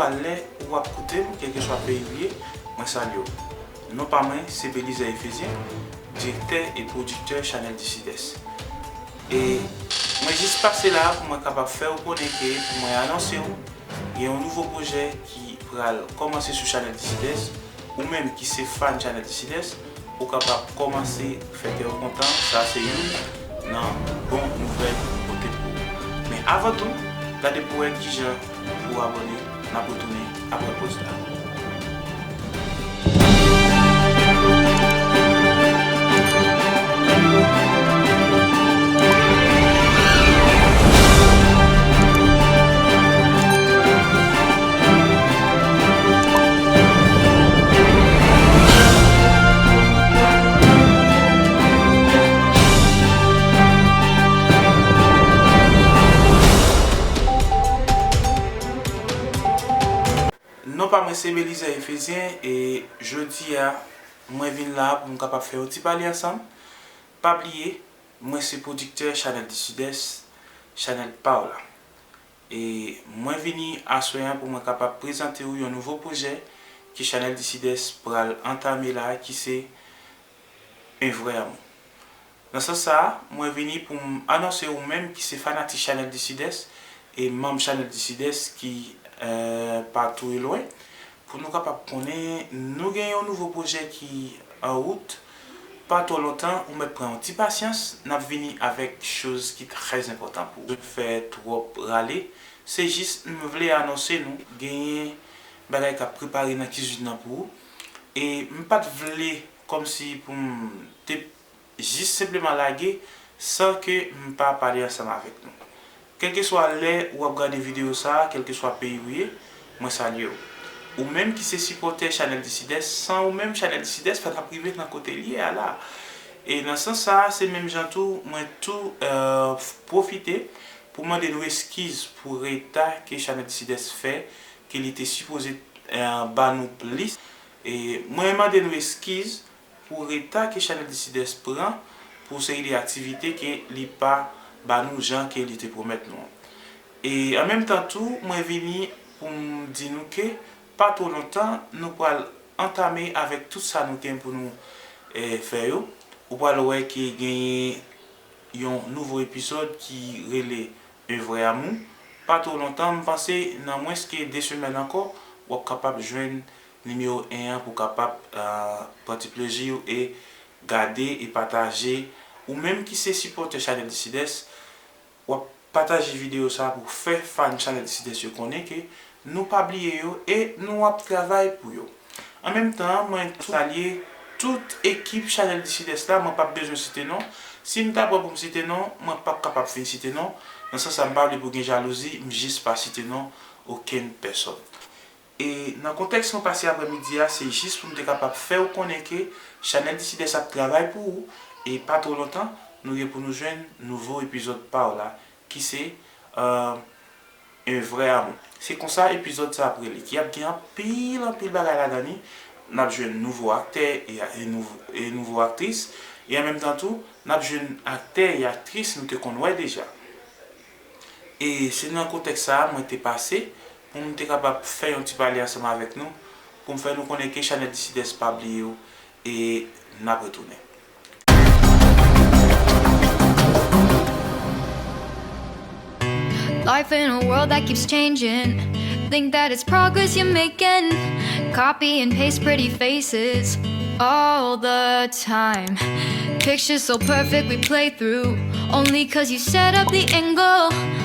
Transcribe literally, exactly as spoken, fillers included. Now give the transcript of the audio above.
Lè ou ap koute m, kèlkeswa peyi ou ye, mwen salye w. Non pa mwen se Belizaire Ephésien, direktè e pwodiktè Chanèl Disides. E mwen jis pase la a pou mwen kapab fè w konnen ke, pou mwen anonse w, gen yon nouvo pwojè ki pral kòmanse sou Chanèl Disides. Ou menm ki se fan Chanèl Disides, ou kapab kòmanse fè kè w kontan. Sa se youn nan bon nouvèl pote pou ou. Men avan tou, gade pou wè kijan pou w abòne. N ap retounen apre poz la. Non pa mwen se Belizaire Ephésien e jodi a mwen vin la pou m kapab fè yon ti pale ansanm. Pa bliye, mwen se pwodiktè Chanèl Disides, chanèl pa w la. E mwen vini aswè a pou mwen kapab prezante w yon nouvo pwojè ke Chanèl Disides pral antame la, ki se Un vrai amour. Nan sans sa a, mwen vini pou m anonse ou menm ki se fanatik Chanèl Disides e manm Chanèl Disides ki, euh, patou e lwen, pou nou kapab konnen nou gen yon nouvo pwojè ki an wout. Pa twò lontan, ou mèt pran yon ti pasyans, n ap vini avèk choz ki trè enpòtan pou ou. Fè twòp rale, se jis m vle anonse nou, genyen bagay k ap prepare nan kizin nan pou ou. E m pa t vle kòmsi pou m te jis senpleman lage san ke m pa pale ansanm avèk nou. Kèlkeswa lè ou ap gade videyo sa a, kèlkeswa peyi ou ye, mwen salye w. Ou menm ki se sipòtè Chanèl Disides, san ou menm Chanèl Disides pa t ap rive nan kote l ye a la. E nan sans sa a, se menm jan tou, mwen tou, euh, pwofite pou mande nou eskiz pou reta ke Chanèl Disides fè, ke li te sipoze, euh, ba nou plis. E mwen mande nou eskiz pou reta ke Chanèl Disides pran pou seri de aktivite ke li pa ba nou jan ke li te pwomèt nou an. E an menm tan tou, mwen vini pou m di nou ke pa twò lontan, nou pral antame avèk tout sa nou gen pou nou, eh, fè yo. Ou pral wè ke genyen yon nouvo epizòd ki rele Un vrai amour. Pa twò lontan, m panse nan mwens ke de semèn ankò, w ap kapab jwenn nimewo en an pou kapab, euh, pran ti plezi w e gade e pataje. Ou menm ki se sipòtè Chanèl Disides, w ap pataje videyo sa a pou fè fan Chanèl Disides yo konnen ke nou pa bliye yo e nou ap travay pou yo. An menm tan, mwen tou salye tout ekip Chanèl Disides la, mwen p ap bezwen site non. Si m ta pran pou m site non, mwen p ap kapab fin site non. Nan sans sa, m pa vle pou gen jalouzi, m jis pa site non okenn pèsòn. E nan kontèks nou pase aprèmidi a, se jis pou m te kapab fè w konnen ke Chanèl Disides ap travay pou ou, e pa twò lontan, nou gen pou nou jwenn nouvo epizòd pa w la, ki se, euh, Un vrai amour. Se konsa epizòd sa ap rele, ki ap gen anpil, anpil bagay ladan li. N ap jwenn nouvo aktè e, e nouvo, e nouvo aktris, e an menm tan tou, n ap jwenn aktè e aktris nou te konn wè deja. E se nan kontèks sa a mwen te pase pou m te kapab fè yon ti pale ansanm avèk nou, pou m fè nou konnen ke Chanèl Disides pa bliye w, e n ap retounen. Life in a world that keeps changing. Think that it's progress you're making. Copy and paste pretty faces all the time. Pictures so perfect we play through. Only cause you set up the angle.